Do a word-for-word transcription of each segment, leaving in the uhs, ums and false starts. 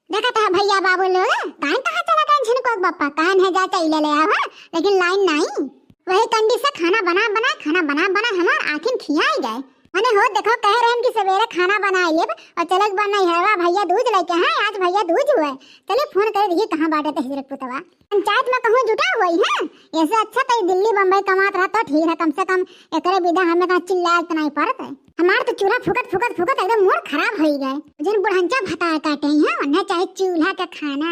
देखत है भइया बाबू लोग, काहे कहाँ चला गए झिनकुआ के बप्पा? काहे नहीं जा चइले ले आओ, हाँ? लेकिन लाइन नाहीं। वही कंडी से खाना बना बना, खाना बना बना हमार आँखिन खियाई गए। मने हो देखो, कहे रहन कि सवेरे खाना बनाई लेब और चले के बा नैहरवा भइया दूज लेके। हाँ, आज भइया दूज हुए, चलिए फोन करे देखिए कहाँ बाटे दहिजरे पुतवा। पंचायत में कहूँ जुटा हुई है, ऐसे अच्छा तो दिल्ली बम्बई कमात रहा तो ठीक है, कम से कम एकरे बिना हमें तो चिल्लाए तो नहीं पड़त है। हमार तो चूल्हा फूकत फूकत फूकत एकदम मूड खराब होई गए। जिन बुढ़ंचा भतार काटे हैं, उन्हें चाहे चूल्हा का खाना।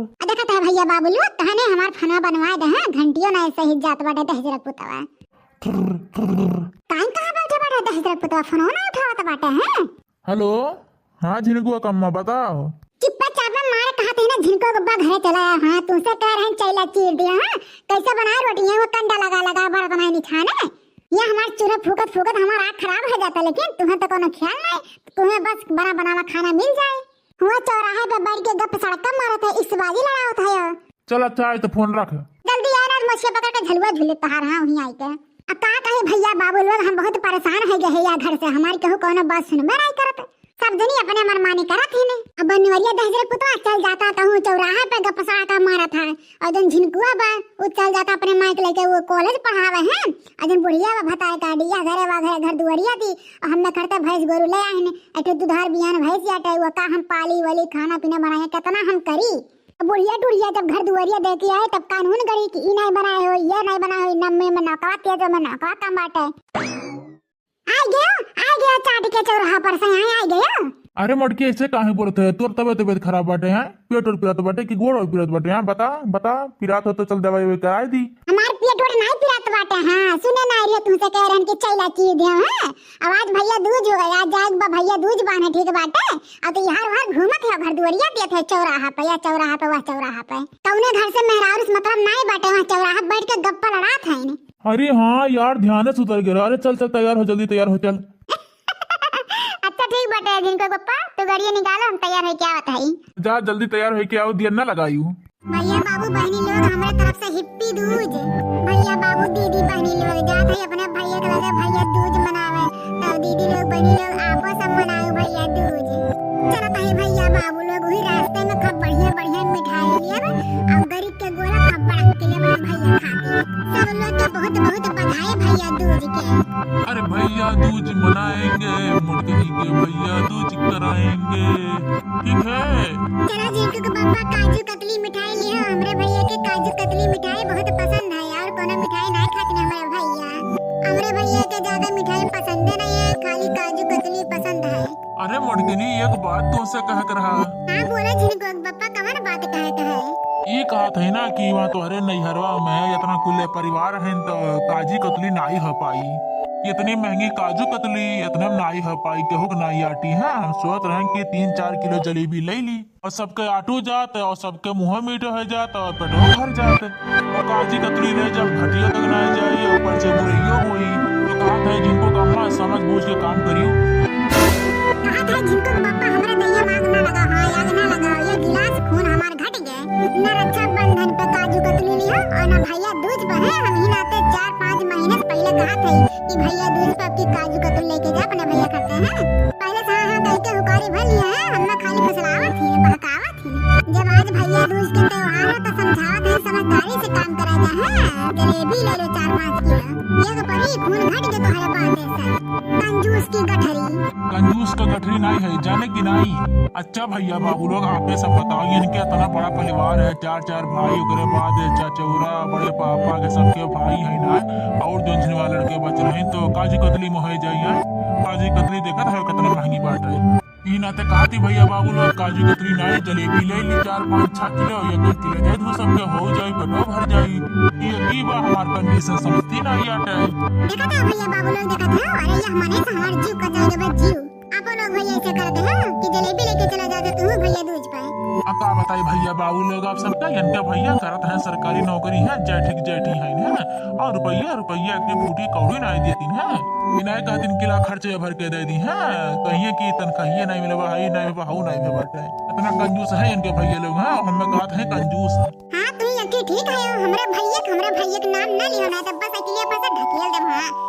आ देखत है भइया बाबू लोग, तहने हमार फनवा बनवाए दे, हाँ, घंटियो ना ऐसे ही जात बाटे दहिजरे पुतवा। काहे कहाँ बैठे बाटे दहिजरे पुतवा, फनवा ना उठावत बाटे, हैं? हेलो, हाँ झिनकुआ कम्मा, बताओ। चुप्पा चाप में मारे कहा थे ना, झिनकुआ के बप्पा घरे चला आया। हाँ, तुमसे कह रहे हैं चैला चीर दिया। हाँ, कैसे बनाए रोटी है वो कंडा लगा लगा बर्तन है निछाने। ये हमार चूल्हा फूकत फूकत हमार आँख खराब हो जाता, लेकिन तुम्हें तो कोनो ख्याल नहीं, तुम्हें बस बना बनावा खाना मिल जाए। हुआ चौराहे पे बैठ के गप सड़का मारत है, इस बाजी लड़ावत है। चल अच्छा, आज तो फोन रख। जल्दी आ ना, मछिया पकड़ के झलुआ झूले तहार, हाँ, वहीं आई के। अब का कहे भइया बाबू लोग, हम बहुत परेशान हो गए हैं या घर से, हमारी कहू कोनो बात सुनबे नहीं करत। सब जनी अपने मनमानी करत ही नहीं। अब बनवरिया दहिजरे पुतवा चल जाता कहूँ चौराहा पे गपसा का मारत है, और जन झिनकुआ बा उ चल जाता अपने माई के लेके वो कॉलेज पढ़ावे हैं, और जन बुढ़िया बा भताए का डिया घरे वा घरे घर दुआरिया दी, और हमने खड़ते भैंस गोरू ले आए हैं, एक ठो दुधार बियान भैंस याटे वो का हम पाली वाली खाना पीना बनाए कितना हम करी। बुढ़िया टुढ़िया जब घर दुआरिया दे के आए, तब कानून गढ़ी कि ई नहीं बनाए हो, ये नहीं बनाए हो, नम्मे में नौकवा तेजो में नौकवा कम बाटे। आ गयो, आ गयो, चाट के चौराहा पर से यहाँ आ गयो। अरे मोटकी, ऐसे काहे बोलत है? तोर तबियत, तबियत खराब बाटे हैं? पेट ओट पिरात बाटे कि गोड़ ओड़ पिरात बाटे हैं? बता, बता, पिरात हो तो चल दवाई ववाई कराए दी। हमार पेट ओट नहीं पिरात बाटे, हाँ, सुने ना रहे तुमसे कह रहन कि चैला चीर दे, हाँ? अब आज भइया दूज हो गया, आज जाए बा भइया दूज बाने, ठीक बाटे। अब तो यहाँ वहाँ घूमत है, घर दुआरिया दियत है चौराहा पे, या चौराहा पे, वह चौराहा पे। कौने घर से मेहरारू से मतलब नाई बाटे, वहाँ चौराहा पे बैठ के गप्पा लड़ात है ने। अरे हाँ यार, ध्यान से उतर गया। अरे चल चल, तैयार हो, जल्दी तैयार हो, चल। अच्छा ठीक बाटे, झिनकुआ के बप्पा, तू गाड़िया निकालो, हम तैयार है क्या बताई। जा जल्दी तैयार है क्या, दिया ना लगायू। भइया बाबू बहिनी लोग, हमरे तरफ से हिप्पी दूज। भइया बाबू दीदी बहिनी लोग जात है अपने भइया के लगे भइया दूज मनावे। तब दीदी लोग बहिनी लोग आपो सब मनाओ भइया दूज। चलत है भइया बाबू लोग वही रास्ते में खूब बढ़िया बढ़िया मिठाई लियब, और गरीब के गोला खूब बड़ा के लियब भइया खातिर। सब लोग के बहुत बहुत बधाई भइया दूज के। अरे भइया दूज मनाएंगे, मोटकी के भइया दूज कराएंगे। ठीक है। चला झिनकुआ के बप्पा, काजू कतली मिठाई लिहो। हमरे भइया के काजू कतली मिठाई बहुत पसंद है और कोनो मिठाई ना खाते हमरे भइया। हमरे भइया के ज्यादा मिठाई पसंद नहीं है, खाली काजू कतली पसंद है। अरे मोटकिनी, एक बात तोसे कहे के रहा। हाँ, बोला झिनकुआ के बप्पा, कवन बात कहे के है? ई कहत है ना कि वहाँ तोहरे नैहरवा में इतना कुल परिवार है तो काजू कतली नाई हो पाई। इतनी महंगी काजू कतली इतने में नाई हो पाई, केहू के नाई आटी है। हम सोच रहे हैं कि तीन चार किलो जलेबी ले ली। और सबके आटू जात और सबके मुँह मीठो हो जात और पेटो भर जात। और काजी कतरी ले जब घटिया तक ना जाई, ऊपर से बुरइयो होई। तो कहत है झिनकुआ के अम्मा, समझ बूझ के काम करियो। कहत है झिनकुआ के बप्पा, हमरे दहिया में आग ना लगा, हाँ, आग ना लगा। ये गिलास खून हमार घट गए। न रक्षाबंधन पे काजू कतली लिहो और न भइया दूज पे है। हम ही नाते चार पाँच महीने से पहले कहत है कि भइया दूज पे आपकी काजू कतली लेके जा अपने भइया खाते हैं। पहले से हाँ हाँ कह के हुकारी भर लिया है, हम ना खाली फुसलावत ही, बहकावत ही। जब आज भइया दूज के त्योहार है तो समझावत है, समझदारी से काम करा जा है। जलेबी ले लो चार पाँच किलो। ये तो परी खून घट के तोहरे बाटे से। कंजूस की गठरी। कंजूस का गठरी नाई है, जाने की नाई। अच्छा भइया बाबू लोग, आपे सब बताओ, इनके इतना बड़ा परिवार है, चार चार भाई, ओकरे बाद चचौरा, बड़े पापा के सबके भाई है ना, और जोन झिनवा लड़के बच रहे हैं, तो काजू कतली मोहे जाइए। काजू कतली देखत है कितना महंगी बात है। ई नाते कहती भइया बाबू लोग, काजू कतली नाई, जलेबी ले ली चार पाँच छह किलो, एक एक किलो दे दू सबके, हो जाई, पेटो भर जाई। ये की बा हमार कंडीशन समझती नाई आटे। देखत है भइया बाबू लोग, देखत है, अरे ये मने से हमार जीव कचा देबे जीव। आपो लोग भइया ऐसे करते हैं कि जलेबी लेके चला जाते तू भइया दूज पे। अब का बताई भइया बाबू लोग, आप सबका इनके भइया करत हैं सरकारी नौकरी है, जेठ के जेठ ही है ना, और रुपया रुपया की फूटी कौड़ी नाई देती है। इन्हें कहती कि ला खर्चे भर के दे दी है, कहिए कि तनखाहिए नाई मिलवा है, नाई मिलवा, हऊ नाई मिलवा है। इतना कंजूस है इनके भइया लोग, हाँ, हमें कहत है कंजूस। हाँ, तू यकी ठीक है, हमरे भइया के, हमरे भइया के नाम ना लियो, ना तो बस अकेले पर से ढकेल देब, हाँ।